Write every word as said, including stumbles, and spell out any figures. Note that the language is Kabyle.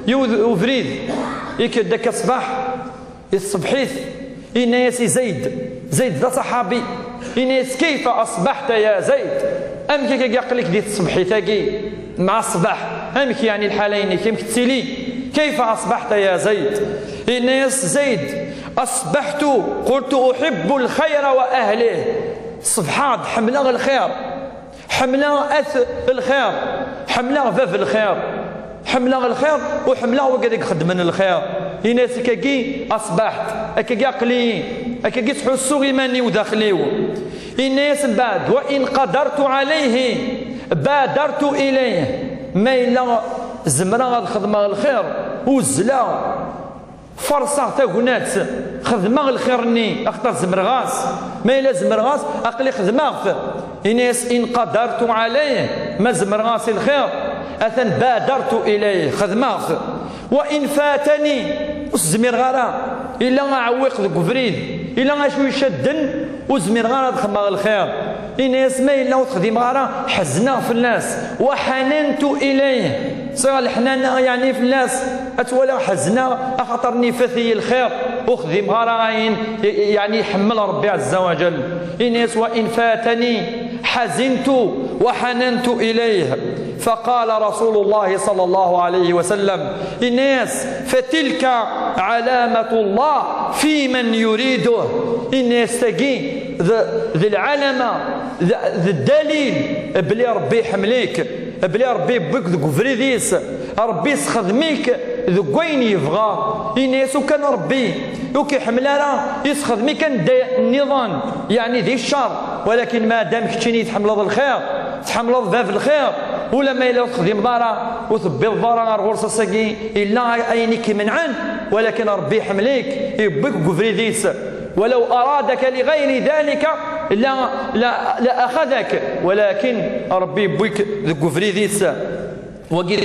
Yiwet ubrid, ikad akka ṣṣbeḥ, iṣbeḥ-it, yenna-yas i Zayd, Zayd d aṣaḥabi, yenna-yas: "Kayfa asbaḥta ya Zayd?" Amek akka aql-ik di tṣebḥit-agi, mɛa ṣṣbeḥ? Amek yeɛni lḥala-inek, amek tettili? "Kayfa asbaḥta ya Zayd?" Yenna-yas Zayd: "Asbaḥtu, qultu uḥibbu lxayra wa ahlih." Ṣebḥeɣ-d, ḥemmleɣ lxir. Ḥemmleɣ at lxir, ḥemmleɣ bab lxir, ḥemmleɣ lxir, u ḥemmleɣ wigad i ixeddmen lxir. Yenna-yas: "Akkagi asbaḥt, akkagi aql-iyi, akkagi ttḥussuɣ iman-iw daxel-iw." Yenna-yas mbeɛd: "Wa in qadartu alayhi, badartu ilayh." Ma yella zemreɣ ad xedmeɣ lxir, uzzleɣ, ferṣeɣ tagnat, xedmeɣ lxir-nni, axaṭer zemreɣ-as. Ma yella zemreɣ-as, aql-i xedmeɣ-t. Ini-as: "In qadartu alayh", ma zemreɣ-as i lxir, atan badartu ilayh, xedmeɣ-t. "Wa in fatani", ur s-zmireɣ ara, yella aɛewwiq deg ubrid, yella acu icadden, ur zmireɣ ara ad xedmeɣ lxir. Ini-as: "Ma yella ur t-xdimeɣ ara, ḥezneɣ fell-as." "Wa ḥanantu ilayh", sɛiɣ leḥnana yeɛni fell-as, ad twaliɣ ḥezneɣ, axaṭer nni fat-iyi lxir, ur xdimeɣ ara ayen yeɛni iḥemmel Ṛebbi ɛezza wa jall. Ini-as: "Wa in fatani ḥazintu wa ḥanantu ilayh." Faqala Rasulullah sallallahu alayhi wa sallam, ini-as: "Fatilka alamatullah fi man yuriduh." Ini-as: "Tagi d, d lɛalama, d, d dalil belli Ṛebbi iḥemmel-ik, belli Ṛebbi yewwi-k deg ubrid-is, Ṛebbi yesxedm-ik deg wayen yebɣa." Ini-as: "Ukan Ṛebbi ur k-iḥemmel ara, yesxedm-ik anda nniḍen, yeɛni di ccer, walakin ma dam keččini tḥemmleḍ lxir, tḥemmleḍ bab lxir, ulamma yella ur texdimeḍ ara, ur tebbiḍeḍ ara ɣer ɣur-s ass-agi, yella ayen i k-imenɛen, walakin Ṛebbi iḥemmel-ik, yewwi-k deg ubrid-is. Walaw aradaka li ɣayri dalika la, la, la axadak, walakin Ṛebbi yewwi-k deg ubrid-is." Wagi